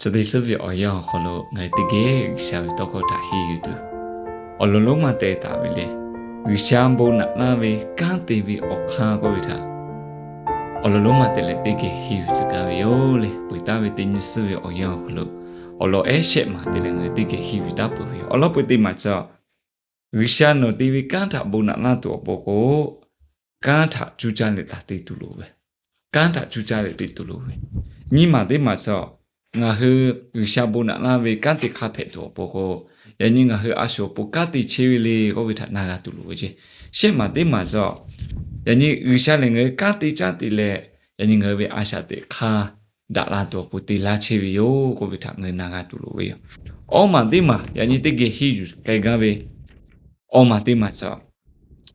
Chi teˇ suhˉ ve awˬ yanˇ awˬ hk'aw lo ngaˬ hui teˇ geh G'uiˬsha ve tawˇ hkawˇ htaꞈ henˇ yuˬ tuˬ, awˬ lawn lonˉ ma teh taˍ ve le. G'uiˬsha bon naꞈ laˇ ve kanˉ te ve awˬ hk'aˇ k'oˆ ve htaꞈ awˬ lawn lonˉ ma te leh teˇ geh henˇ yuˬ tcuh gaˇ ve yoˬ le. Peuˬ taˍ ve teˇ nyi suhˉ ve awˬ yanˇ awˬ hk'aw lo awˬ lawn ehˉ shehˆ maˬ te leh ngaˬ hui teˇ geh henˇ yuˬ taˍ peuˬ ve yoˬ. Awˬ lawn peu teˇ maˬ cawˬ, G'uiˬsha nawˬ te ve kanˉ htaꞈ bon naꞈ laˇ tuˬ awˬ pon k'o, kanˉ htaꞈ cuˇ caˇ leh taˍ te tuˬ loˍ ve, kanˉ htaꞈ cuˇ caˇ leh te tuˬ loˍ ve. Nyiˇ maˬ teˇ maˬ cawˬ, ngaˬ hui G'uiˬsha bon naꞈ laˇ ve kanˉ te hk'a hpehꞈ tuˬ awˬ pon k'o, yaꞈ nyi ngaˬ hui a shu awˬ pon kanˉ te chehˇ ve le k'oˆ ve htaꞈ na g'a tuˬ loˍ ve ceˇ. Shehˆ maˬ teˇ maˬ cawˬ, yaꞈ nyi G'uiˬsha lehˬ ngaˬ hui kanˉ te caˇ te leh, yaꞈ nyi ngaˬ hui ve a shaꞈ teꞈ hk'aˇ daꞈ la tuˬ awˬ pon te laˇ chehˇ ve yoˬ k'oˆ ve htaꞈ ngaˬ hui na g'a tuˬ loˍ ve yoˬ. Awˇ maˬ teˇ maˬ yaꞈ nyi teˇ geh henˇ yuˬ k'ai gaˇ ve awˇ maˬ teˇ maˬ cawˬ,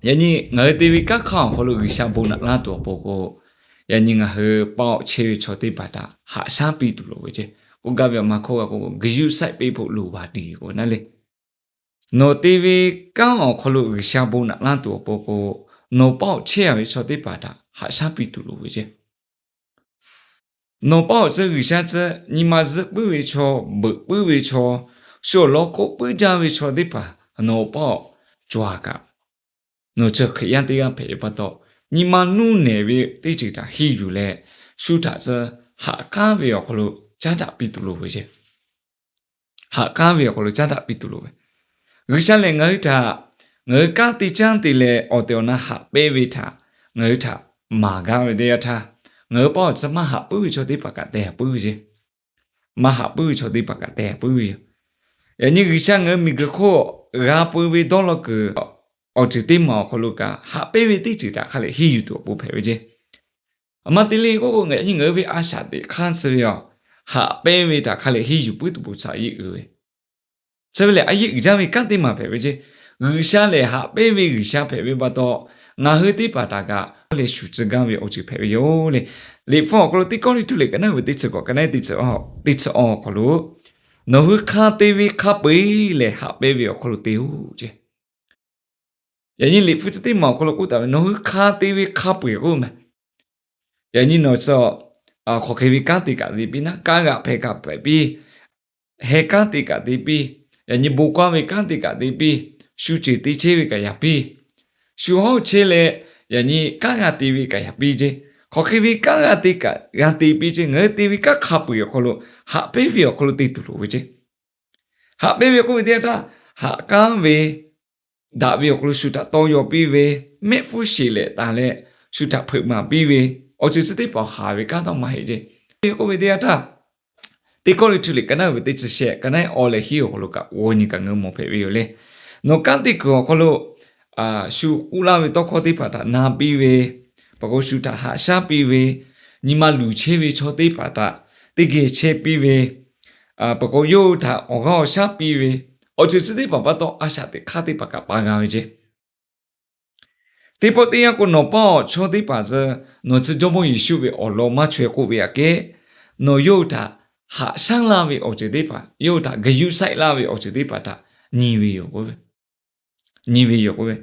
yaꞈ nyi ngaˬ hui te ve kanˉ hk'aˇ awˬ hk'aw lo G'uiˬsha bon naꞈ laˇ tuˬ awˬ pon k'o, yaꞈ nyi ngaˬ hui paˆ awˬ chehˇ ve chaw teˇ hpaˍ htaꞈ haꞈ shaˉ piˇ tuˬ loˍ ve ceˇ. K'oˆ gaˇ ve awˬ ma hkawˇ g'a k'o, ဂရုစိုက်ပေးဖို့ လိုပါတယ် k'o naˉ le. Nawˬ te ve kanˉ awˬ hk'aw lo G'uiˬsha bon naꞈ laˇ tuˬ awˬ pon k'o, nawˬ paˆ awˬ chehˇ ve chaw teˇ hpaˍ htaꞈ haꞈ shaˉ piˇ tuˬ loˍ ve ceˇ. Nawˬ paˆ awˬ tcuh G'uiˬsha tcuh nyi ma zuhˆ puiˉ ve chaw, beuꞈ puiˉ ve chaw, shu awˬ lawn k'oˆ puiˉ jaˇ ve chaw teˇ hpaˍ nawˬ paˆ awˬ cawˬ kaꞈ, nawˬ chi Hkriꞈ yaˇ teˇ g'aˇ hpehꞈ ve pa taw, nyi ma nuˇ nehˬ ve teˇ ceuˬ htaꞈ henˇ yuˬ leh, shu htaꞈ tcuh haꞈ k'aˉ ve awˬ hk'aw lo caˉ daꞈ piˇ tuˬ loˍ ve ceˇ. Haꞈ k'aˉ ve awˬ hk'aw lo caˉ daꞈ piˇ tuˬ loˍ ve. G'uiˬsha lehˬ ngaˬ hui htaꞈ, ngaˬ hui kanˉ te caˇ te leh awˬ tehˬ awˬ na haꞈ pehnˇ ve htaꞈ ngaˬ hui htaꞈ maˍ gaˇ ve teˇ yanˇ htaˇ, ngaˬ hui paˆ awˬ tcuh maˇ haꞈ puiˉ ve chaw teˇ hpaˍ kaꞈ teh puiˉ ve ceˇ. Maˇ haꞈ puiˉ ve chaw teˇ hpaˍ kaꞈ teh puiˉ ve yoˬ. Yaꞈ nyi G'uiˬsha ngaˬ hui miˬguiˬ hk'oˆ g'a peu ve dawˇ law kuiˬ awˬ ceuˬ teˇ maˬ awˬ hk'aw lo kaꞈ, haꞈ pehnˇ ve teˇ ceuˬ htaꞈ hk'a leh henˇ yuˬ tuˬ awˬ pon hpehꞈ ve ceˇ. Aˬ ma te le k'oˆ k'o, yaꞈ nyi ngaˬ hui ve a shaꞈ teꞈ hk'aˇ tcuh ve yoˬ. Haꞈ pehnˇ ve htaꞈ hk'a leh henˇ yuˬ puiˉ tuˬ bon shaꞈ yeˇ uiˍ ve, chi ve lehˬ a yeˇ uiˍ jaˇ ve kanˉ teˇ maˬ hpehꞈ ve ceˇ. G'uiˬsha lehˬ haꞈ pehnˇ ve G'uiˬsha hpehꞈ ve pa taw, ngaˬ hui teˇ hpaˍ htaꞈ kaꞈ leh shuˍ tcuh gaˇ ve awˬ ceuˬ hpehꞈ ve yoˬ le. Liꞈ hpu awˬ hk'aw lo teˇ kawˇ liꞈ htuˇ liꞈ ka naˉ ve teˇ chi kawꞈ ka naˉ teˇ chi awˬ hk'aw lo, nawˬ hui hk'a te ve hk'a peu-eˬ lehˬ haꞈ pehnˇ ve awˬ hk'aw lo te-oˬ ceˇ. Yaꞈ nyi Liꞈ hpu chi teˇ maˬ awˬ hk'aw lo k'oˆ taˍ ve, nawˬ hui hk'a te ve hk'a peu-eˬ k'oˆ ma. Yaꞈ nyi nawˬ chi hk'aˬ hk'e ve kanˉ te kaꞈ te piˇ, naˉ kanˉ g'aꞈ hpehꞈ kaꞈ hpehꞈ piˇ, heh kanˉ te kaꞈ te piˇ, yaꞈ nyi bon kaˇ ve kanˉ te kaꞈ te piˇ, shu ceuˬ te chehˇ ve kaꞈ yaꞈ piˇ, shu hawˉ chehˇ leh, yaꞈ nyi kanˉ g'a te ve kaꞈ yaꞈ piˇ ceˇ. Hk'aˬ hk'e ve kanˉ g'a te kaꞈ g'a te piˇ ceˇ. Ngaˬ hui te ve kanˉ hk'a peu-eˬ awˬ hk'aw lo haꞈ pehnˇ ve awˬ hk'aw lo te tuˬ loˍ ve ceˇ. Haꞈ pehnˇ ve k'oˆ ve teˇ yanˇ htaˇ, haꞈ kanˉ ve, daꞈ ve awˬ hk'aw lo shu htaꞈ tawˇ yaw piˇ ve, mehˆ hpfuhˇ sheˍ lehꞈ taˍ leh shu htaꞈ hpeuꞈ maˍ piˇ ve, awˬ ceuˬ chi teˇ hpaˍ haˍ ve kanˉ tawˇ maˇ heˆ ceˇ. K'oˆ ve teˇ yanˇ htaˇ, teˇ kawˇ liꞈ htuˇ liꞈ ka naˉ ve teˇ chi shehˆ ka naˉ awˬ leh hiˉ awˬ hk'aw lo kaꞈ g'aw nyi kaꞈ ngaˬ hui mawˬ hpehꞈ ve yoˬ le. Nawˬ kanˉ te kuiˬ awˬ hk'aw lo shu k'oˆ laˇ ve tawˇ hkawˇ teˇ hpaˍ htaꞈ na piˇ ve, peuˬ k'o shu htaꞈ haꞈ shaˉ piˇ ve, nyi ma luˬ chehˇ ve chaw teˇ hpaˍ htaꞈ teˇ geh chehˇ piˇ ve, peuˬ k'o yawˇ hui htaꞈ awˬ g'aˇ awˬ shaˉ piˇ ve, awˬ ceuˬ chi teˇ hpaˍ pa taw a shaꞈ teꞈ hk'aˇ teˇ hpaˍ kaꞈ pa g'a ve ceˇ. Teˇ pawˆ teˇ yanˇ k'o, nawˬ paˆ awˬ chaw teˇ hpaˍ tcuh, nawˬ tcuh Jawˇmawˇ Yeˍsuˆ ve awˬ lawn maˇ chaweh k'oˆ ve aꞈ kehˉ, nawˬ yawˇ hui htaꞈ haꞈ shaˉ laˇ ve awˬ ceuˬ teˇ hpaˍ, yawˇ hui htaꞈ ဂရုစိုက် laˇ ve awˬ ceuˬ teˇ hpaˍ htaꞈ nyi ve yoˬ k'oˆ ve, nyi ve yoˬ k'oˆ ve.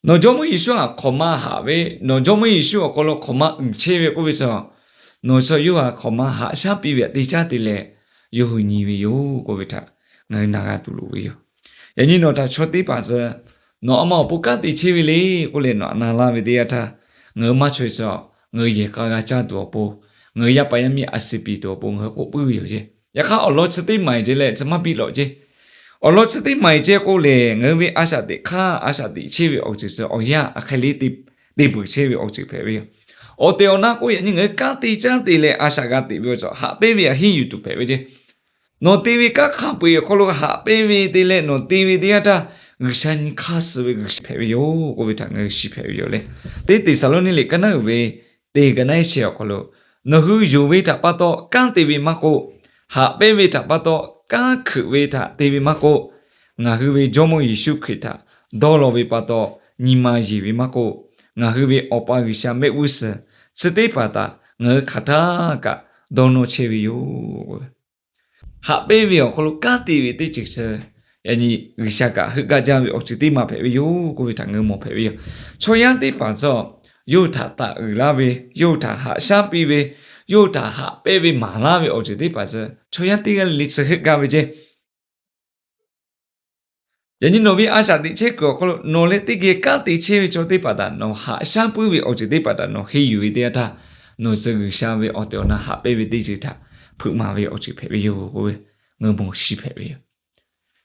Nawˬ Jawˇmawˇ Yeˍsuˆ htaꞈ hk'awꞈ maˇ haꞈ ve, nawˬ Jawˇmawˇ Yeˍsuˆ awˬ hk'aw lo hk'awꞈ maˇ uiˍ chehˇ ve k'oˆ ve chi, nawˬ chaw yawˇ hui htaꞈ hk'awꞈ maˇ haꞈ shaˉ piˇ ve htaꞈ te caˇ te leh, yawˇ hui nyi ve yoˬ k'oˆ ve htaꞈ ngaˬ hui na g'a tuˬ loˍ ve yoˬ. Yaꞈ nyi nawˬ htaꞈ chaw teˇ hpaˍ tcuh, nawˬ a ma awˬ pon kanˉ te chehˇ ve le k'oˆ leh nawˬ htaꞈ na laˇ ve teˇ yanˇ htaˇ, ngaˬ hui maˇ chaweh tcuh, ngaˬ hui yehˬ k'a g'a caˇ tuˬ awˬ pon, ngaˬ hui yaˇ paˍ yaˇ miˇ a suh piˍ tuˬ awˬ pon ngaˬ hui k'oˆ puiˉ ve yoˬ ceˇ. Yaꞈ hk'aˇ awˬ lawn chi teˇ maˬ-eˬ ceh leh chi maˇ biˇ lawꞈ ceˇ. Awˬ lawn chi teˇ maˬ-eˬ ceh k'oˆ lehˬ, ngaˬ hui ve a shaꞈ teꞈ hk'aˇ a shaꞈ teꞈ chehˇ ve awˬ ceuˬ chi awˬ yanˇ a hk'e le te, te peuˬ chehˇ ve awˬ ceuˬ hpehꞈ ve yoˬ. Awˬ tehˬ awˬ na k'o, yaꞈ nyi ngaˬ hui kanˉ te caˇ te leh a shaꞈ g'a teꞈ ve awˬ ceuˬ haꞈ pehnˇ ve htaꞈ henˇ yuˬ tuˬ hpehꞈ ve ceˇ. Nawˬ te ve kanˉ hk'a peu-eˬ awˬ hk'aw lo haꞈ pehnˇ ve te leh nawˬ te ve teˇ yanˇ htaˇ, G'uiˬsha nyi hk'aˇ suh ve G'uiˬsha hpehꞈ ve yoˬ k'oˆ ve htaꞈ ngaˬ hui shiˍ hpehꞈ ve yoˬ le. Teˇ Teˍsaˍlawˇniˆ liꞈ ka naˉ uiˍ ve teˇ ka naˉ shehˍ awˬ hk'aw lo, nawˬ hui yonˍ ve htaꞈ pa taw kanˉ te ve maˇ k'oˆ, haꞈ pehnˇ ve htaꞈ pa taw kanˉ hkuiꞈ ve htaꞈ te ve maˇ k'oˆ, ngaˬ hui ve Jawˇmawˇ Yeˍsuˆ Hkriꞈ htaꞈ dawˇ law ve pa taw nyi ma yeˬ ve maˇ k'oˆ, ngaˬ hui ve Awˬ pa G'uiˬsha mehˆ g'uˇ suhˍ chi teˇ hpaˍ htaꞈ ngaˬ hui hk'aˬ htaˇ kaꞈ dawˇ nawˇ chehˇ ve yoˬ. Haꞈ pehnˇ ve awˬ hk'aw lo kanˉ te ve teˇ ceuˬ chi, yaꞈ nyi G'uiˬsha kaꞈ heuˆ gaˇ jaˇ ve awˬ ceuˬ teˇ maˬ hpehꞈ ve yoˬ k'oˆ ve htaꞈ ngaˬ hui mawˬ hpehꞈ ve yoˬ. Chaw yaˇ teˇ hpaˍ tcuh, yawˇ hui htaꞈ taˍ uiˍ laˇ ve, yawˇ hui htaꞈ haꞈ shaˉ piˇ ve, yawˇ htaꞈ haꞈ pehnˇ ve maˍ laˇ ve awˬ ceuˬ teˇ hpaˍ chi chaw yaˇ teˇ g'aˇ le le chi heuˆ gaˇ ve ceˇ. Yaꞈ nyi nawˬ ve a shaꞈ teꞈ chehˇ kuiˬ awˬ hk'aw lo nawˬ leh teˇ geh kanˉ te chehˇ ve chaw teˇ hpaˍ htaꞈ nawˬ haꞈ shaˉ puiˉ ve awˬ ceuˬ teˇ hpaˍ htaꞈ nawˬ henˇ yuˬ ve teˇ yanˇ htaˇ, nawˬ tcuh G'uiˬsha ve awˬ tehˬ awˬ na haꞈ pehnˇ ve teˇ ceuˬ htaꞈ hpeuꞈ maˍ ve awˬ ceuˬ hpehꞈ ve yoˬ k'oˆ ve, ngaˬ hui bon shiˍ hpehꞈ ve yoˬ.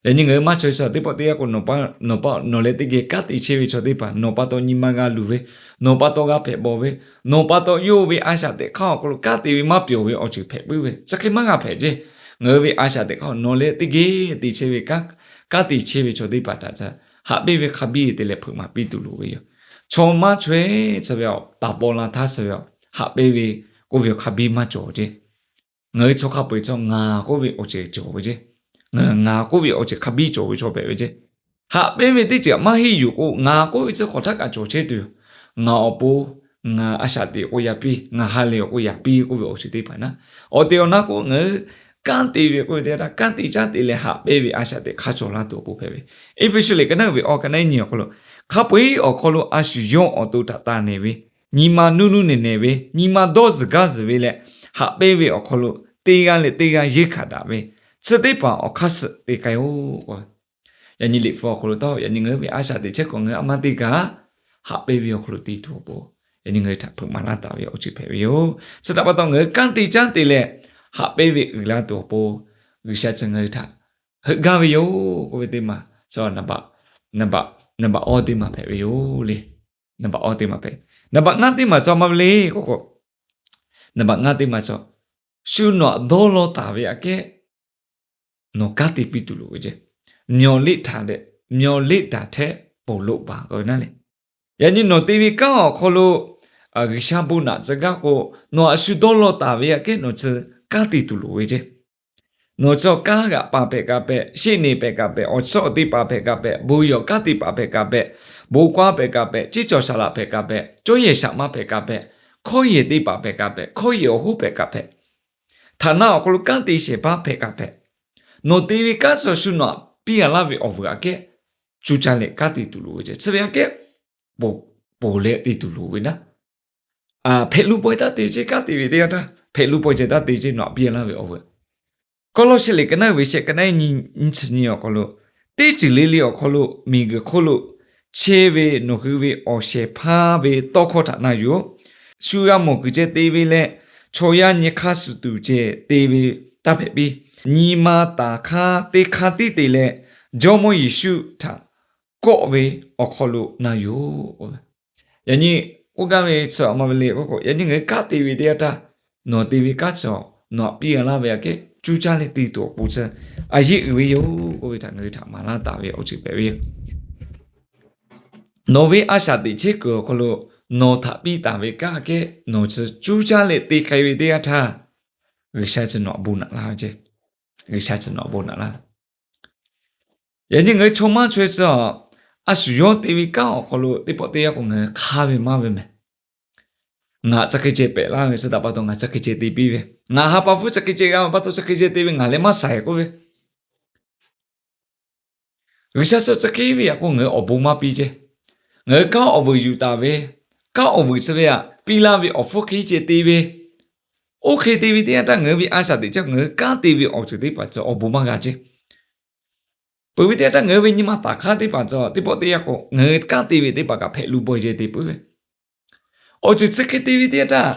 Yaꞈ nyi ngaˬ hui maˇ chaweh chi teˇ pawˆ teˇ yanˇ k'o, nawˬ pa nawˬ leh teˇ geh kanˉ te chehˇ ve chaw teˇ hpaˍ nawˬ pa taw nyi ma g'a luˬ ve, nawˬ pa taw g'a hpehꞈ bawˬ ve, nawˬ pa taw yawˇ ve a shaꞈ teꞈ hk'aˇ awˬ hk'aw lo kanˉ te ve maˇ pyawˬ ve awˬ ceuˬ hpehꞈ puiˉ ve, chi hk'e maˇ g'a hpehꞈ ceˇ. Ngaˬ hui ve a shaꞈ teꞈ hk'aˇ nawˬ leh teˇ geh te chehˇ ve kanˉ, kanˉ te chehˇ ve chaw teˇ hpaˍ htaꞈ haꞈ pehnˇ ve hk'a biˇ te leh hpeuꞈ maˍ piˇ tuˬ loˍ ve yoˬ. Chaw maˇ chaweh chi ve aˬ, taˍ paw la htaˇ chi ve aˬ, haꞈ pehnˇ ve k'oˆ ve awˬ hk'a biˇ maˇ cawˬ ceˇ. Ngaˬ hui chaw hk'a peu-eˬ chaw ngaˬ k'oˆ ve awˬ ceuˬ cawˬ ve ceˇ. Ngaˬ, ngaˬ k'oˆ ve awˬ ceuˬ hk'a biˇ cawˬ ve chaw hpehꞈ ve ceˇ. Haꞈ pehnˇ ve teˇ ceuˬ maˇ henˇ yuˬ k'o, ngaˬ k'oˆ ve tcuh hk'awꞈ htaˇ kaꞈ cawˬ chehˇ tuˬ yoˬ. Ngaˬ awˬ pon, ngaˬ a shaꞈ teꞈ k'o yaꞈ piˇ, ngaˬ ha lehˬ awˬ k'o yaꞈ piˇ k'oˆ ve awˬ ceuˬ teˇ hpaˍ naˉ, awˬ tehˬ awˬ na k'o ngaˬ hui kanˉ te ve k'oˆ ve teˇ yanˇ htaˇ, kanˉ te caˇ te leh haꞈ pehnˇ ve a shaꞈ teꞈ hk'aˇ cawˬ laˇ tuˬ awˬ pon hpehꞈ ve. Eˇfeˇsuꞈ liꞈ ka naˉ uiˍ ve awˬ ka naˉ nyi awˬ hk'aw lo, hk'a peu-eˬ awˬ hk'aw lo a shu yawˇ awˬ to htaꞈ taˍ nehˬ ve, nyi ma nuˇ nuˇ nehˬ nehˬ ve, nyi ma dawˇ zuhˬ gaˇ zuhˬ ve leh, haꞈ pehnˇ ve awˬ hk'aw lo teˇ g'aˇ leh teˇ g'aˇ yeunˇ hkanˍ daꞈ ve, chi teˇ hpaˍ awˬ hk'aˇ suh te k'ai-oˬ k'o, yaꞈ nyi Liꞈ hpu awˬ hk'aw lo taˇ, yaꞈ nyi ngaˬ hui ve a shaꞈ teꞈ chehˇ kuiˬ ngaˬ hui a maˇ teˇ g'aˇ haꞈ pehnˇ ve awˬ hk'aw lo te tuˬ awˬ pon, yaꞈ nyi ngaˬ hui htaꞈ hpeuꞈ maˍ laˇ taˍ ve awˬ ceuˬ hpehꞈ ve yoˬ. Chi htaꞈ pa taw ngaˬ hui kanˉ te caˇ te leh haꞈ pehnˇ ve uiˍ la tuˬ awˬ pon, G'uiˬsha chi ngaˬ hui htaꞈ heuˆ gaˇ ve yoˬ k'oˆ ve teˇ maˬ, naˍ baꞈ awˇ teˇ maˬ hpehꞈ ve yoˬ le. Naˍ baꞈ awˇ teˇ maˬ hpehꞈ. Naˍ baꞈ ngaˇ teˇ maˬ chi a ma ve le k'oˆ k'o, naˍ baꞈ ngaˇ teˇ maˬ chi, shu nawˬ htaꞈ dawˇ law taˍ ve aꞈ kehˉ nawˬ kanˉ te piˇ tuˬ loˍ ve ceˇ. Myawˬ liˇ htaꞈ leh, myawˬ liˇ htaꞈ htehˇ ponˬ loꞈ baˬ k'oˆ ve naˉ le. Yaꞈ nyi nawˬ te ve kanˉ awˬ hk'aw lo G'uiˬsha bon naꞈ tcuh gaˇ k'o, nawˬ htaꞈ shu dawˇ law taˍ ve aꞈ kehˉ nawˬ chi kanˉ te tuˬ loˍ ve ceˇ. Nawˬ chi kanˉ g'aꞈ paˍ hpehꞈ kaꞈ hpehꞈ, sheˆ neˬ hpehꞈ kaꞈ hpehꞈ, awˬ chiˇ awˬ te paˍ hpehꞈ kaꞈ hpehꞈ, bon yawˬ kanˉ te paˍ hpehꞈ kaꞈ hpehꞈ, bon k'aˇ hpehꞈ kaꞈ hpehꞈ, ceˇ cawˬ saˍ laꞈ hpehꞈ kaꞈ hpehꞈ, cawˇ yehˬ shaꞈ maˇ hpehꞈ kaꞈ hpehꞈ, hkawˇ yehˬ te paˍ hpehꞈ kaꞈ hpehꞈ, hkawˇ yehˬ awˬ hoˉ hpehꞈ kaꞈ hpehꞈ, htaˍ naˆ awˬ hk'aw lo kanˉ te shehˍ hpaˇ hpehꞈ kaꞈ hpehꞈ, nawˬ te ve kanˉ chi shu nawˬ htaꞈ piˇ g'a laˇ ve awˬ vuiˬ aꞈ kehˉ cuˇ caˇ leh kanˉ te tuˬ loˍ ve ceˇ. Chi ve aꞈ kehˉ ponˬ leh te tuˬ loˍ ve naˉ, hpehꞈ lu pawehˇ taˇ te ceˇ, kanˉ te ve teˇ yanˇ htaˇ hpehꞈ lu pawehˇ ceh taˇ te ceˇ, nawˬ htaꞈ piˇ g'a laˇ ve awˬ vuiˬ. Kawˇlawˇsehꞈ liꞈ ka naˉ uiˍ ve shehˆ ka naˉ nyi nyi chi nyi awˬ hk'aw lo, teˇ ceuˬ le le awˬ hk'aw lo miˬguiˬ hk'oˆ lo chehˇ ve nawˬ hui ve awˬ shehˍ hpaˇ ve tawˇ hkawˇ htaꞈ na yuˬ-oˬ. Shu g'a mawˬ kuiˬ ceh te ve leh, chaw yaˇ nyi hk'aˇ suh tuˬ ceh te ve taˇ hpehꞈ piˇ. Nyi ma taˍ hk'aˇ teˇ hk'aˇ tiˉ te leh, Jawˇmawˇ Yeˍsuˆ htaꞈ kawˆ ve awˬ hk'aw lo na yuˬ-oˬ. Yaꞈ nyi k'oˆ gaˇ ve chi a ma ve le k'oˆ k'o, yaꞈ nyi ngaˬ hui kanˉ te ve teˇ yanˇ htaˇ, nawˬ te ve kanˉ chi nawˬ htaꞈ piˇ g'a laˇ ve aꞈ kehˉ cuˇ caˇ leh te tuˬ awˬ pon chi a yeˆ uiˍ ve yoˬ k'oˆ ve htaꞈ ngaˬ hui htaꞈ maˍ laˇ taˍ ve awˬ ceuˬ hpehꞈ ve yoˬ. Nawˬ ve a shaꞈ teꞈ chehˇ kuiˬ awˬ hk'aw lo nawˬ htaꞈ piˇ taˍ ve kanˉ aꞈ kehˉ nawˬ chi cuˇ caˇ leh te k'ai ve teˇ yanˇ htaˇ, G'uiˬsha chi nawˬ htaꞈ bon naꞈ laˇ ve ceˇ. G'uiˬsha chi nawˬ htaꞈ bon naꞈ laˇ ve. Yaꞈ nyi ngaˬ hui chaw maˇ chaweh chi a, a shu yawˇ te ve kanˉ awˬ hk'aw lo teˇ pawˆ teˇ yanˇ k'o ngaˬ hui hk'aˇ ve maˇ ve mehˬ. Ngaˬ chi hk'e ceh pehꞈ laˇ ve chi htaꞈ pa taw ngaˬ chi hk'e ceh te piˇ ve, ngaˬ ha pa hpfuhˇ chi hk'e ceh g'a ve pa taw chi hk'e ceh te ve, ngaˬ leh maˇ shaiˍ k'oˆ ve, G'uiˬsha chi chi hk'e ve aꞈ k'o ngaˬ hui awˬ bon maˇ piˇ ceˇ. Ngaˬ hui kanˉ awˬ vuiˬ yuˬ taˍ ve, kanˉ awˬ vuiˬ chi ve aꞈ piˇ laˇ ve awˬ hpfuhˇ hk'e ceh te ve, oˇ hk'e te ve teˇ yanˇ htaˇ ngaˬ hui ve a shaꞈ teꞈ chehˇ ngaˬ hui kanˉ te ve awˬ ceuˬ teˇ hpaˍ chi awˬ bon maˇ g'a ceˇ. Peuˬ ve teˇ yanˇ htaˇ ngaˬ hui ve nyi ma taˍ hk'aˇ teˇ hpaˍ chi teˇ pawˆ teˇ yanˇ k'o ngaˬ hui kanˉ te ve teˇ hpaˍ kaꞈ hpehꞈ lu bawehˇ ceh te puiˉ ve, awˬ ceuˬ chi hk'e te ve teˇ yanˇ htaˇ,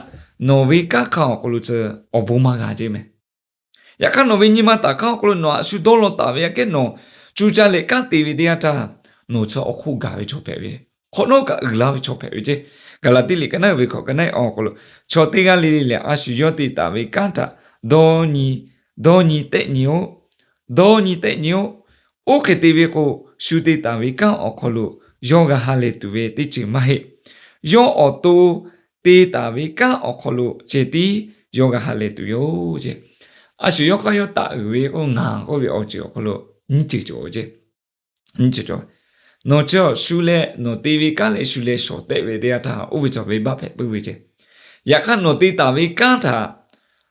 nawˬ ve kanˉ hk'aˇ awˬ hk'aw lo chi awˬ bon maˇ g'a ceˇ mehˬ. Yaꞈ hk'aˇ nawˬ ve nyi ma taˍ hk'aˇ awˬ hk'aw lo nawˬ htaꞈ shu dawˇ law taˍ ve aꞈ kehˉ nawˬ cuˇ caˇ leh kanˉ te ve teˇ yanˇ htaˇ, nawˬ chi awˬ hk'oˆ gaˬ ve chaw hpehꞈ ve, hk'awꞈ nawˉ kaꞈ uiˍ laˇ ve chaw hpehꞈ ve ceˇ. Gaˍlaˍtiˆ liꞈ ka naˉ uiˍ ve hkawꞈ ka naˉ awˬ hk'aw lo, chaw teˇ g'aˇ le le lehˬ a shu yawˇ te taˍ ve kanˉ htaꞈ dawˇ nyi, dawˇ nyi tehˆ nyi-oˬ, dawˇ nyi tehˆ nyi-oˬ. Oˇ hk'e te ve k'o, shu te taˍ ve kanˉ awˬ hk'aw lo yawˇ g'a ha lehˬ tuˬ ve teˇ ceuˬ maˇ heˆ. Yawˇ awˬ to te taˍ ve kanˉ awˬ hk'aw lo ceh tiˉ yawˇ g'a ha lehˬ tuˬ yoˬ ceˇ. A shu yawˇ k'aˇ yawˇ taˍ uiˍ ve k'o, ngaˬ k'oˆ ve awˬ ceuˬ awˬ hk'aw lo nyiˇ ceuˬ cawˬ ceˇ. Nawˬ chi shu leh nawˬ te ve kanˉ leh shu leh shawˍ tehˆ ve teˇ yanˇ htaˇ oˇ ve chaw venˇbaˆ hpehꞈ puiˉ ve ceˇ. Yaꞈ hk'aˇ nawˬ te taˍ ve kanˉ htaꞈ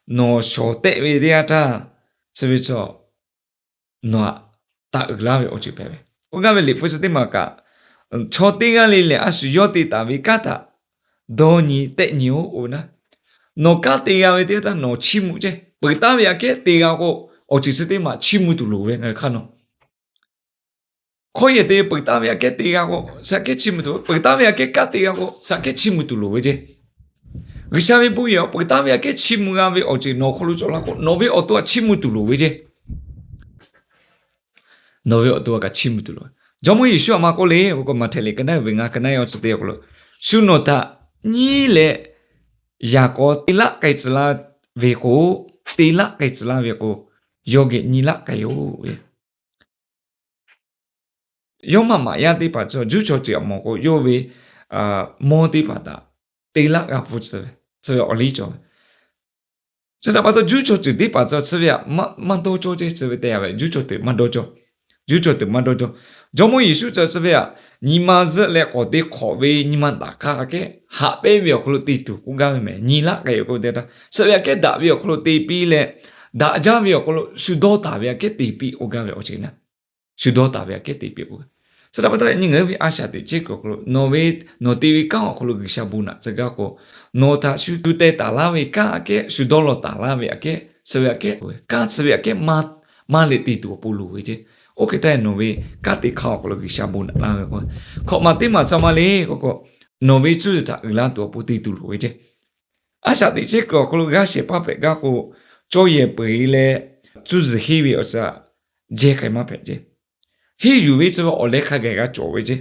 nawˬ shawˍ tehˆ ve teˇ yanˇ htaˇ, chi ve chaw nawˬ htaꞈ taˍ uiˍ laˇ ve awˬ ceuˬ hpehꞈ ve. Oˇ g'aˇ ve liꞈ hpu chi teˇ maˬ kaꞈ, chaw teˇ g'aˇ le lehˬ a shu yawˇ te taˍ ve kanˉ htaꞈ dawˇ nyi tehˆ nyi-oˬ k'oˆ ve naˉ, Nawˬ kanˉ te g'a ve teˇ yanˇ htaˇ nawˬ chiˇ mvuh ceˇ. Peuˬ taˍ ve aꞈ kehˉ te g'a k'o, awˬ ceuˬ chi teˇ maˬ chiˇ mvuh tuˬ loˍ ve ngaˬ hui hk'aˇ nawˬ. Hkawˇ yehˬ te peuˬ taˍ ve aꞈ kehˉ te g'a k'o, shaꞈ kehˉ chiˇ mvuh tuˬ, peuˬ taˍ ve aꞈ kehˉ kanˉ te g'a k'o, shaꞈ kehˉ chiˇ mvuh tuˬ loˍ ve ceˇ. G'uiˬsha ve bon yehˬ peuˬ taˍ ve aꞈ kehˉ chiˇ mvuh g'a ve awˬ ceuˬ nawˬ hk'aw lo cawˬ la k'o, nawˬ ve awˬ to aꞈ chiˇ mvuh tuˬ loˍ ve ceˇ. Nawˬ ve awˬ to aꞈ kaꞈ chiˇ mvuh tuˬ loˍ. Jawˇmawˇ Yeˍsuˆ aꞈ maˇ k'oˆ le k'o, Maꞈhtehˍ liꞈ ka naˉ ve ngaˬ ka naˉ awˬ chi te awˬ hk'aw lo, shu nawˬ htaꞈ nyiˉ leh yaꞈ k'aw te laˆ k'ai tcuh laˇ ve k'o, te laˆ k'ai tcuh laˇ ve k'o, yawˇ geh nyi laˆ k'ai-oˬ. Yawˇ maˇ maꞈ yaˇ teˇ hpaˍ cawˬ, juˇ chaw ceuˬ aꞈ mawˬ k'o, yawˇ ve mawˇ teˇ hpaˍ htaꞈ te laˆ g'a hpu tcuh ve, tcuh ve awˬ liˇ cawˬ ve. Chi htaꞈ pa taw, juˇ chaw ceuˬ teˇ hpaˍ cawˬ chi ve aꞈ maˇ dawˇ cawˇ ceˇ, chi ve te a ve juˇ chaw ceuˬ maˇ dawˇ cawˇ. Juˇ chaw ceuˬ maˇ dawˇ cawˇ. Jawˇmawˇ Yeˍsuˆ cawˬ chi ve aꞈ, nyi ma zuhˆ leh k'awꞈ te hk'awꞈ ve nyi ma taˍ hk'aˇ aꞈ kehˉ haꞈ pehnˇ ve awˬ hk'aw lo te tuˬ k'oˆ gaˇ ve mehˍ. Nyi laˆ k'ai ve k'oˆ ve teˇ htaˇ, chi ve aꞈ kehˉ daꞈ ve awˬ hk'aw lo te piˇ leh, daꞈ jaˇ ve awˬ hk'aw lo shu dawˇ taˍ ve aꞈ kehˉ te piˇ k'oˆ gaˇ ve awˬ ceuˬ na. Shu dawˇ taˍ ve aꞈ kehˉ te piˇ k'oˆ ve. Chi htaꞈ pa taw, yaꞈ nyi ngaˬ hui ve a shaꞈ teꞈ chehˇ kuiˬ awˬ hk'aw lo nawˬ ve, nawˬ te ve kanˉ awˬ hk'aw lo G'uiˬsha bon naꞈ tcuh gaˇ k'o, nawˬ htaꞈ shu tu teh taˍ laˇ ve kanˉ aꞈ kehˉ, shu dawˇ law taˍ laˇ ve aꞈ kehˉ, chi ve aꞈ kehˉ, kanˉ chi ve aꞈ kehˉ maˇ leh te tuˬ awˬ pon loˍ ve ceˇ. Oˇ hk'e te nawˬ ve kanˉ te hk'aˇ awˬ hk'aw lo G'uiˬsha bon naꞈ laˇ ve k'o, hk'awꞈ maˬ teˇ maˬ cawˬ maˇ le k'o k'o, nawˬ ve cuˇ yiˍ htaꞈ uiˍ la tuˬ awˬ pon te tuˬ loˍ ve ceˇ. A shaꞈ teꞈ chehˇ kuiˬ awˬ hk'aw lo g'aˇ shehˍ hpaˇ hpehꞈ gaˇ k'o, cawˇ yehˬ peu-eˬ leh cuˇ yiˍ henˇ ve awˬ ceuˬ aꞈ jehˇ k'ai maˇ hpehꞈ ceˇ. Henˇ yuˬ ve chi ve awˬ leh hk'a gaˬ g'a cawˬ ve ceˇ.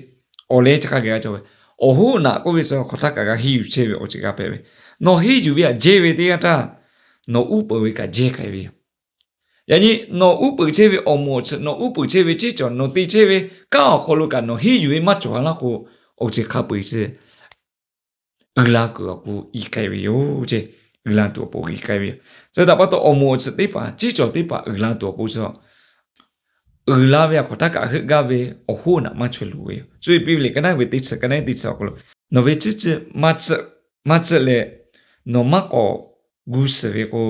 Awˬ leh chi hk'a gaˬ g'a cawˬ ve, awˬ hoˉ naꞈ k'oˆ ve chi hk'awꞈ htaˇ kaꞈ g'a henˇ yuˬ chehˇ ve awˬ ceuˬ g'a hpehꞈ ve. Nawˬ henˇ yuˬ ve aꞈ jehˇ ve teˇ yanˇ htaˇ, nawˬ uˉ peunˍ ve kaꞈ jehˇ k'ai ve yoˬ. Yaꞈ nyi nawˬ uˉ peunˍ chehˇ ve awˬ moˍ awˬ tsuhꞈ, nawˬ uˉ peunˍ chehˇ ve ceˇ cawˬ, nawˬ te chehˇ ve kanˉ awˬ hk'aw lo kaꞈ nawˬ henˇ yuˬ ve maˇ cawˬ a laˇ k'o, awˬ ceuˬ hk'a peu-eˬ chi uiˍ la kuiˬ awˬ pon iˉ k'ai ve yoˬ ceˇ. Uiˍ la tuˬ awˬ pon iˉ k'ai ve yoˬ. Chi htaꞈ pa taw, awˬ moˍ awˬ tsuhꞈ teˇ hpaˍ, ceˇ cawˬ teˇ hpaˍ uiˍ la tuˬ awˬ pon chi, uiˍ la ve aꞈ hk'awꞈ htaˇ kaꞈ heuˆ gaˇ ve awˬ hoˉ naꞈ maˇ chaweh loˍ ve yoˬ. Cuˇ yiˍ piˇ ve liꞈ ka naˉ ve teˇ chi ka naˉ teˇ chi awˬ hk'aw lo, nawˬ ve ceˇ maˇ tcuhˆ leh, nawˬ maˇ k'awꞈ gu suhˍ ve k'o,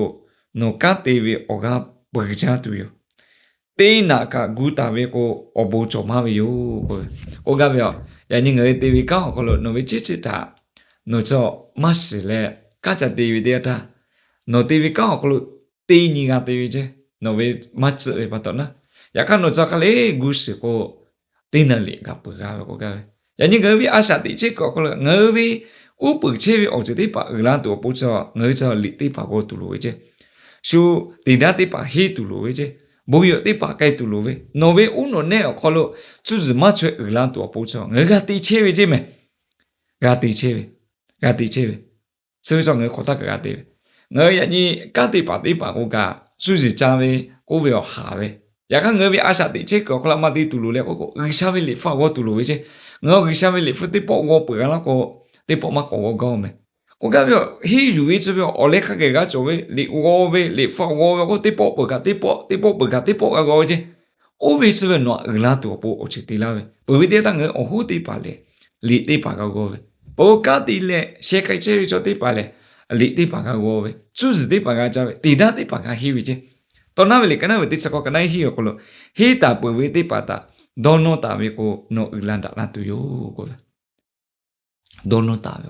nawˬ kanˉ te ve awˬ g'aˇ peuˬ jaˇ tuˬ yoˬ. Teˇ naꞈ kaꞈ gu taˍ ve k'o, awˬ bon cawˬ maˇ ve yoˬ k'oˆ gaˇ ve yoˬ. Yaꞈ nyi ngaˬ hui te ve kanˉ awˬ hk'aw lo nawˬ ve ceˇ ceˇ htaꞈ nawˬ chi maˇ shiˍ leh, kanˉ ca te ve teˇ yanˇ htaˇ, nawˬ te ve kanˉ awˬ hk'aw lo teˇ nyi g'a te ve ceˇ, nawˬ ve maˇ tcuhˆ ve pa taw naˉ. Yaꞈ hk'aˇ nawˬ chi hk'a le gu suhˍ k'o, teˇ naꞈ liꞈ kaꞈ peuˬ g'a ve k'oˆ gaˇ ve. Yaꞈ nyi ngaˬ hui ve a shaꞈ teꞈ chehˇ kuiˬ awˬ hk'aw lo ngaˬ hui ve uˉ peunˍ chehˇ ve awˬ ceuˬ teˇ hpaˍ uiˍ la tuˬ awˬ pon chi, ngaˬ hui chi liꞈ teˇ hpaˍ g'aw tuˬ loˍ ve ceˇ. Shu teˇ daꞈ teˇ hpaˍ henˇ tuˬ loˍ ve ceˇ. Bon yehˬ teˇ hpaˍ k'ai tuˬ loˍ ve, nawˬ ve uˉ nawˬ nehˆ awˬ hk'aw lo cuˇ yiˍ maˇ chaweh uiˍ la tuˬ awˬ pon chi ngaˬ hui g'a te chehˇ ve ceˇ mehˍ. G'a te chehˇ ve, g'a te chehˇ ve, chi ve chaw ngaˬ hui hk'awꞈ htaˇ kaꞈ g'a te ve. Ngaˬ hui yaꞈ nyi kanˉ te paˍ teˇ hpaˍ k'o kaꞈ, cuˇ yiˍ ca ve k'oˆ ve awˬ haˍ ve. Yaꞈ hk'aˇ ngaˬ hui ve a shaꞈ teꞈ chehˇ kuiˬ awˬ hk'aw lo maˇ te tuˬ loˍ leh k'oˆ k'o, G'uiˬsha ve liꞈ hpu g'aw tuˬ loˍ ve ceˇ. Ngaˬ hui G'uiˬsha ve liꞈ hpu teˇ pawˆ g'aw peuˬ g'a laˇ k'o, teˇ pawˆ maˇ k'awꞈ g'aw gaˇ mehˍ. K'oˆ gaˇ ve, henˇ yuˬ ve chi ve awˬ leh hk'a gaˬ g'a cawˬ ve, liꞈ g'aw ve, liꞈ hpu g'aw ve k'o, teˇ pawˆ peuˬ kaꞈ teˇ pawˆ, teˇ pawˆ peuˬ kaꞈ teˇ pawˆ g'a g'aw ve ceˇ. Oˇ ve chi ve nawˬ aꞈ uiˍ la tuˬ awˬ pon awˬ ceuˬ te laˇ ve. Peuˬ ve teˇ yanˇ htaˇ ngaˬ hui awˬ hoˉ teˇ hpaˍ lehˬ, liꞈ teˇ hpaˍ g'a g'aw ve. Peuˬ k'o kanˉ te leh sheh k'ai chehˇ ve chaw teˇ hpaˍ lehˬ, liꞈ teˇ hpaˍ g'a g'aw ve, cuˇ yiˍ teˇ hpaˍ g'a ca ve, teˇ daꞈ teˇ hpaˍ g'a henˇ ve ceˇ. Taw naˉ ve liꞈ ka naˉ ve teˇ chi k'awˇ ka naˉ henˇ awˬ hk'aw lo, henˇ taˍ peuˬ ve teˇ hpaˍ htaꞈ dawˇ nawˇ taˍ ve k'o, nawˬ uiˍ la daꞈ la tuˬ yoˬ k'oˆ ve. Dawˇ nawˇ taˍ ve,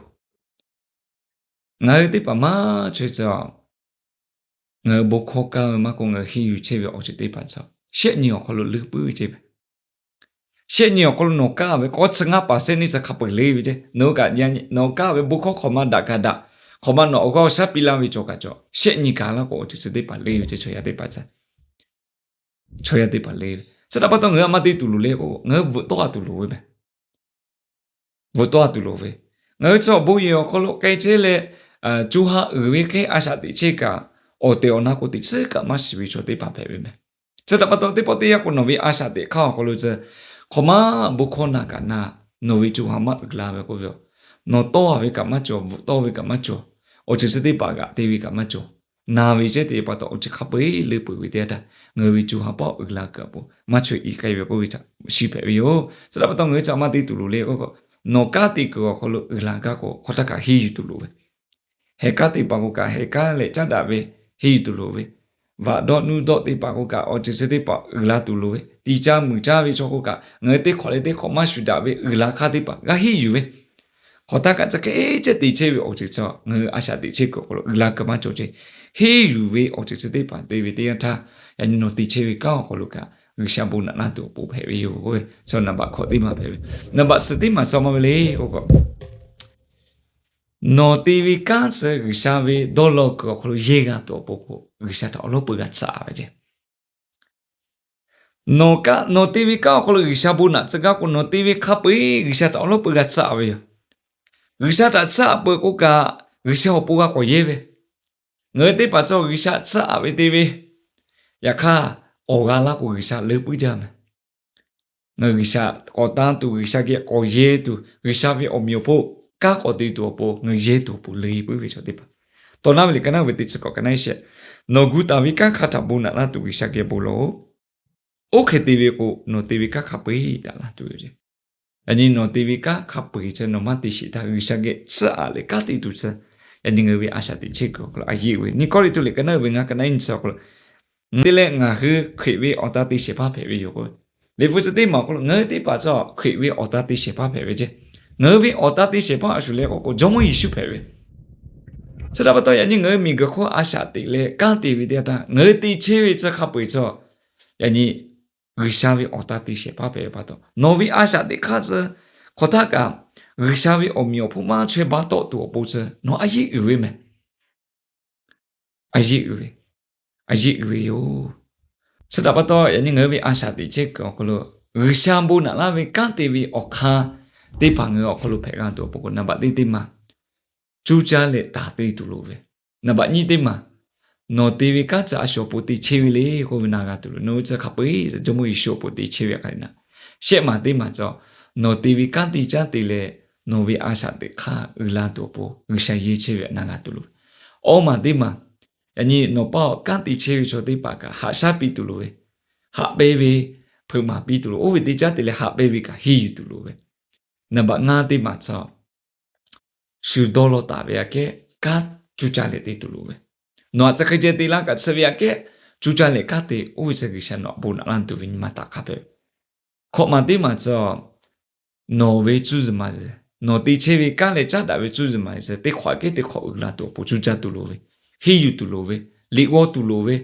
ngaˬ hui teˇ hpaˍ maˇ chaweh ca, ngaˬ hui bon hkawˇ kaˇ ve maˇ k'oˆ, ngaˬ hui henˇ yuˬ chehˇ ve awˬ ceuˬ teˇ hpaˍ ca, shehˆ nyi awˬ hk'aw lo leuˉ puiˉ ve ceˇ mehˍ. Shehˆ nyi awˬ hk'aw lo nawˬ kaˇ ve k'awˇ chi ngaˇ paˍ sehˉ neˇ chi hk'a peu-eˬ le ve ceˇ. Nawˬ hui kaꞈ, nawˬ hui kaˇ ve bon hkawˇ hk'awꞈ ma daꞈ kaꞈ daꞈ, hk'awꞈ ma nawˬ awˬ g'aˇ awˬ shaˉ piˇ laˇ ve cawˬ kaꞈ cawˬ, shehˆ nyi kaꞈ laˇ k'o awˬ ceuˬ chi teˇ hpaˍ le ve ceˇ. Chaw yaˇ teˇ hpaˍ ca, chaw yaˇ teˇ hpaˍ le ve. Chi htaꞈ pa taw ngaˬ hui a maˇ te tuˬ loˍ le k'o, ngaˬ hui bvuhꞈ tawˆ a tuˬ loˍ ve mehˍ. Bvuhꞈ tawˆ a tuˬ loˍ ve, ngaˬ hui chi awˬ bon yehˬ awˬ hk'aw lo k'ai chehˇ leh, co ha uiˍ ve hk'e a shaꞈ teꞈ chehˇ kaꞈ, awˬ tehˬ awˬ na k'o teꞈ chiˉ kaꞈ maˇ shiˍ ve chaw teˇ hpaˍ hpehꞈ ve mehˍ. Chi htaꞈ pa taw teˇ pawˆ teˇ yanˇ k'o nawˬ ve a shaꞈ teꞈ hk'aˇ awˬ hk'aw lo chi, hk'awꞈ ma bon hkawˇ na kaꞈ na, nawˬ ve co ha maˇ uiˍ la ve k'oˆ ve yoˬ. Nawˬ tawˇ a ve kaꞈ maˇ cawˬ, bvuhꞈ tawˆ ve kaꞈ maˇ cawˬ, awˬ ceuˬ chi teˇ hpaˍ g'aꞈ te ve kaꞈ maˇ cawˬ. Na ve chehˇ te pa taw awˬ ceuˬ hk'a peu-eˬ leuˉ peuˬ ve teˇ yanˇ htaˇ, ngaˬ hui ve co ha pawˆ uiˍ la kuiˬ awˬ pon maˇ chaweh iˉ k'ai ve k'oˆ ve htaꞈ shiˍ hpehꞈ ve yoˬ. Chi htaꞈ pa taw ngaˬ hui chi a maˇ te tuˬ loˍ le k'o, nawˬ kanˉ te kuiˬ awˬ hk'aw lo uiˍ la gaˇ k'o hk'awꞈ htaˇ kaꞈ henˇ yuˬ tuˬ loˍ ve, heh kanˉ te paˍ k'o kaꞈ heh kanˉ leh caˉ daꞈ ve henˇ yuˬ tuˬ loˍ ve, vaꞈ dawˆ nuˇ dawˆ te paˍ k'o kaꞈ awˬ ceuˬ chi teˇ hpaˍ uiˍ la tuˬ loˍ ve, tiꞈ caˇ muiˬ caˇ ve chaw k'o kaꞈ ngaˬ hui teˇ hk'awꞈ leh teˇ hk'awꞈ maˇ shuˍ daꞈ ve uiˍ la hk'aˇ teˇ hpaˍ g'a henˇ yuˬ ve, Hk'aw htaˇ kaꞈ chi hk'e ceh te chehˇ ve awˬ ceuˬ chi ngaˬ hui a shaꞈ teꞈ chehˇ kuiˬ awˬ hk'aw lo uiˍ la kuiˬ maˇ cawˬ ceˇ. Henˇ yuˬ ve awˬ ceuˬ chi teˇ hpaˍ te ve teˇ yanˇ htaˇ, yaꞈ nyi nawˬ te chehˇ ve kanˉ awˬ hk'aw lo kaꞈ G'uiˬsha bon naꞈ laˇ tuˬ awˬ pon hpehꞈ ve yoˬ. Naˍ baꞈ hkawꞈ teˇ maˬ hpehꞈ ve, naˍ baꞈ suhˍ teˇ maˬ chi maˇ ve le k'o, nawˬ te ve kanˉ chi G'uiˬsha ve dawˇ law kuiˬ awˬ hk'aw lo yehˇ g'a tuˬ awˬ pon k'o, G'uiˬsha htaꞈ awˬ lawˉ peuˬ g'a tsuhˇ aꞈ ve ceˇ. Nawˬ kaꞈ nawˬ te ve kanˉ awˬ hk'aw lo G'uiˬsha bon naꞈ tcuh gaˇ k'o, nawˬ te ve hk'a peu-eˬ G'uiˬsha htaꞈ awˬ lawˉ peuˬ g'a tsuhˇ aꞈ ve yoˬ. G'uiˬsha htaꞈ tsuhˇ aꞈ peuˬ k'o kaꞈ, G'uiˬsha awˬ pon g'a k'awꞈ yehˇ ve, ngaˬ hui teˇ hpaˍ chi G'uiˬsha tsuhˇ aꞈ ve te ve, yaꞈ hk'aˇ k'awꞈ g'a laˇ k'o G'uiˬsha leuˉ puiˉ jaˇ mehˍ. Ngaˬ hui G'uiˬsha k'awꞈ tanˇ tuˬ, G'uiˬsha geh k'awꞈ yehˇ tuˬ, G'uiˬsha ve awˬ meꞈ awˬ hponˇ kanˉ k'awꞈ te tuˬ awˬ pon ngaˬ hui yehˇ tuˬ awˬ pon leuˉ puiˉ ve chaw teˇ hpaˍ. Tawˇ naˉ ve liꞈ ka naˉ ve teˇ chi k'awꞈ ka naˉ shehˆ, nawˬ gu taˍ ve kanˉ hk'a htaꞈ bon naꞈ laˇ tuˬ G'uiˬsha geh bon lawˬ-oˬ. Oˇ hk'e te ve k'o, nawˬ te ve kanˉ hk'a peu-eˬ daꞈ laˇ tuˬ ve yoˬ. Yaꞈ nyi nawˬ te ve kanˉ hk'a peu-eˬ chi nawˬ maˇ te sheˍ htaˇ, G'uiˬsha geh tsuhˇ aꞈ leh kanˉ te tuˬ chi, yaꞈ nyi ngaˬ hui ve a shaꞈ teꞈ chehˇ kuiˬ awˬ hk'aw lo a yeˇ uiˍ ve. Nyi Kawˇrenˍhtuˆ liꞈ ka naˉ uiˍ ve ngaˇ ka naˉ nyi chi awˬ hk'aw lo, te leh ngaˬ hui Hkriꞈ ve awˬ tan te shehˍ hpaˇ hpehꞈ ve yoˬ k'o, Liꞈ hpu chi teˇ maˬ awˬ hk'aw lo ngaˬ hui teˇ hpaˍ chi Hkriꞈ ve awˬ tan te shehˍ hpaˇ hpehꞈ ve ceˇ. Ngaˬ hui ve awˬ tan te shehˍ hpaˇ a shuˍ leh k'o k'o, Jawˇmawˇ Yeˍsuˆ hpehꞈ ve. Chi htaꞈ pa taw, yaꞈ nyi ngaˬ hui miˬguiˬ hk'oˆ a shaꞈ teꞈ leh kanˉ te ve teˇ yanˇ htaˇ, ngaˬ hui te chehˇ ve chi hk'a peu-eˬ chi, yaꞈ nyi G'uiˬsha ve awˬ tan te shehˍ hpaˇ hpehꞈ ve pa taw, nawˬ ve a shaꞈ teꞈ hk'aˇ chi hk'aw htaˇ kaꞈ G'uiˬsha ve awˬ meꞈ awˬ hponˇ maˇ chaweh baˇ tawˆ tuˬ awˬ pon chi nawˬ a yeˇ uiˍ ve mehˍ. A yeˇ uiˍ ve, a yeˇ uiˍ ve yoˬ. Chi htaꞈ pa taw, yaꞈ nyi ngaˬ hui ve a shaꞈ teꞈ chehˇ kuiˬ awˬ hk'aw lo G'uiˬsha bon naꞈ laˇ ve kanˉ te ve awˬ hk'aˇ teˇ hpaˍ ngaˬ hui awˬ hk'aw lo hpehꞈ g'a tuˬ awˬ pon k'o, naˍ baꞈ teˇ teˇ maˬ cuˇ caˇ leh taˍ te tuˬ loˍ ve. Naˍ baꞈ nyiˇ teˇ maˬ, nawˬ te ve kanˉ chi a shu awˬ pon te chehˇ ve le k'oˆ ve na g'a tuˬ loˍ. Nawˬ hui chi hk'a peu-eˬ Jawˇmawˇ Yeˍsuˆ awˬ pon te chehˇ ve hk'a le na. Shehˆ maˬ teˇ maˬ chi, nawˬ te ve kanˉ te caˇ te leh nawˬ ve a shaꞈ teꞈ hk'aˇ uiˍ la tuˬ awˬ pon G'uiˬsha yehˇ chehˇ ve htaꞈ na g'a tuˬ loˍ. Awˇ maˬ teˇ maˬ, yaꞈ nyi nawˬ paˇ awˬ kanˉ te chehˇ ve chaw teˇ hpaˍ kaꞈ haꞈ shaˉ piˇ tuˬ loˍ ve, haꞈ pehnˇ ve, hpeuꞈ maˍ piˇ tuˬ loˍ. Oˇ ve te caˇ te leh haꞈ pehnˇ ve kaꞈ henˇ yuˬ tuˬ loˍ ve. Naˍ baꞈ ngaˇ teˇ maˬ chi, shu dawˇ law taˍ ve aꞈ kehˉ kanˉ cuˇ caˇ leh te tuˬ loˍ ve. Nawˬ aꞈ chi hk'e ceh te laˇ kaꞈ chi ve aꞈ kehˉ cuˇ caˇ leh kanˉ te, oˇ ve chi G'uiˬsha nawˬ aꞈ bon naꞈ laˇ tuˬ ve nyi ma taꞈ hk'a hpehꞈ. Hkawꞈ maˬ teˇ maˬ chi, nawˬ ve cuˇ zuhˬ maˬ zuhˬ, nawˬ te chehˇ ve kanˉ leh caˉ daꞈ ve cuˇ zuhˬ maˬ zuhˬ teˇ hk'awꞈ aꞈ kehˉ teˇ hk'awꞈ uiˍ la tuˬ awˬ pon cuˇ caˇ tuˬ loˍ ve, henˇ yuˬ tuˬ loˍ ve, liꞈ g'awˇ tuˬ loˍ ve,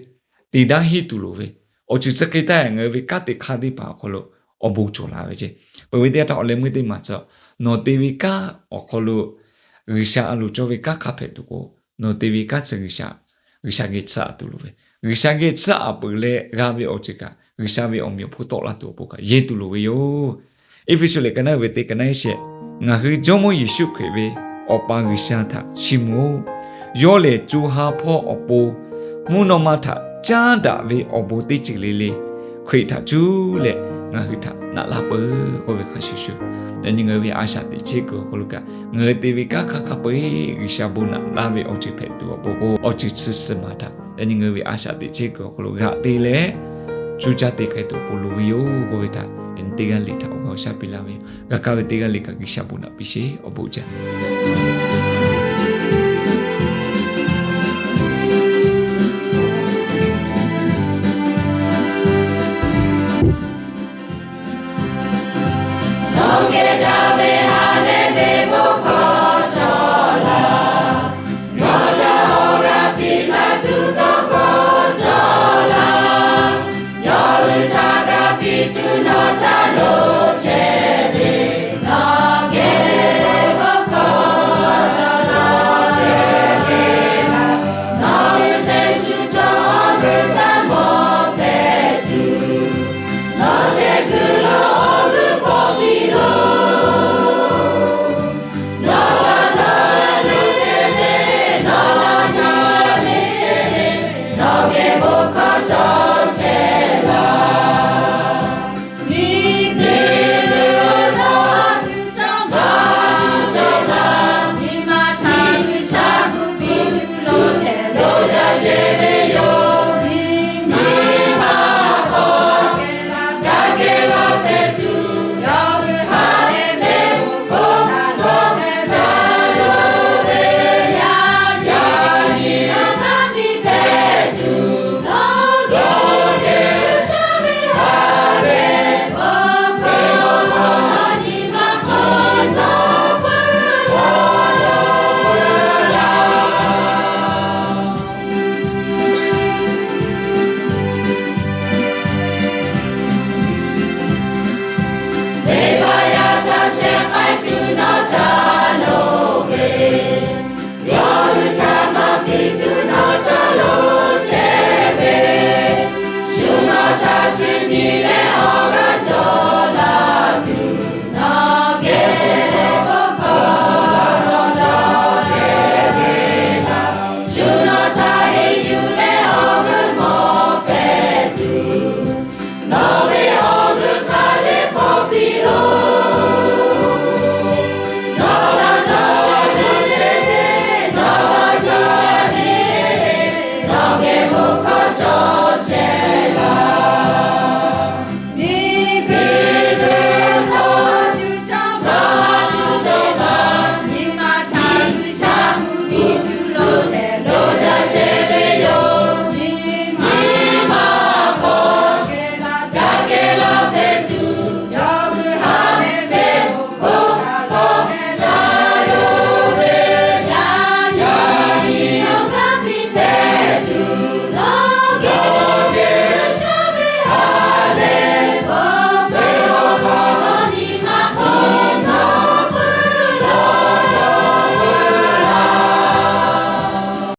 teꞈ daˇ henˇ tuˬ loˍ ve, awˬ ceuˬ chi hk'e taˇ ngaˬ hui ve kanˉ te hk'aˇ teˇ hpaˍ awˬ hk'aw lo awˬ bon cawˬ la ve ceˇ. Peuˬ ve teˇ yanˇ htaˇ awˬ leh meuˇ teˇ maˬ chi, nawˬ te ve kanˉ awˬ hk'aw lo G'uiˬsha a loˍ cawˇ ve kanˉ hk'a hpehꞈ tuˬ k'o, nawˬ te ve kanˉ chi G'uiˬsha, G'uiˬsha geh tsuhˇ aꞈ tuˬ loˍ ve, G'uiˬsha geh tsuhˇ aꞈ peuˬ leh g'a ve awˬ ceuˬ kaꞈ G'uiˬsha ve awˬ meꞈ awˬ hponˇ tawˆ la tuˬ awˬ pon kaꞈ yehˇ tuˬ loˍ ve yoˬ. Eˇfeˇsuꞈ liꞈ ka naˉ ve teˇ ka naˉ shehˆ, ngaˬ hui Jawˇmawˇ Yeˍsuˆ Hkriꞈ ve Awˬ pa G'uiˬsha htaꞈ chiˇ mvuh-oˬ. Yawˇ lehˬ co ha hpawˇ awˬ pon mvuhˇ naw ma htaꞈ caˉ daꞈ ve awˬ bon teˇ ceuˬ le le Hkriꞈ htaꞈ cuˇ leh ngaˬ hui htaꞈ naꞈ laˇ peuˬ k'oˆ ve hk'a shuˍ shuˍ, yaꞈ nyi ngaˬ hui ve a shaꞈ teꞈ chehˇ kuiˬ awˬ hk'aw lo kaꞈ, ngaˬ hui te ve kanˉ hk'aˇ hk'a peu-eˬ G'uiˬsha bon naꞈ laˇ ve awˬ ceuˬ hpehꞈ tuˬ awˬ pon k'o, awˬ ceuˬ chi suhˍ maˬ htaꞈ yaꞈ nyi ngaˬ hui ve a shaꞈ teꞈ chehˇ kuiˬ awˬ hk'aw lo g'aꞈ te leh cuˇ caˇ te hk'a tuˬ awˬ pon loˍ ve yoˬ k'oˆ ve htaꞈ, yaꞈ nyi teˇ g'aˇ le htaꞈ awˬ g'aˇ awˬ shaˉ piˇ laˇ ve yoˬ. G'a kaˇ ve teˇ g'aˇ le kaꞈ G'uiˬsha bon naꞈ piˇ sheˍ. Awˬ bon jaˇ.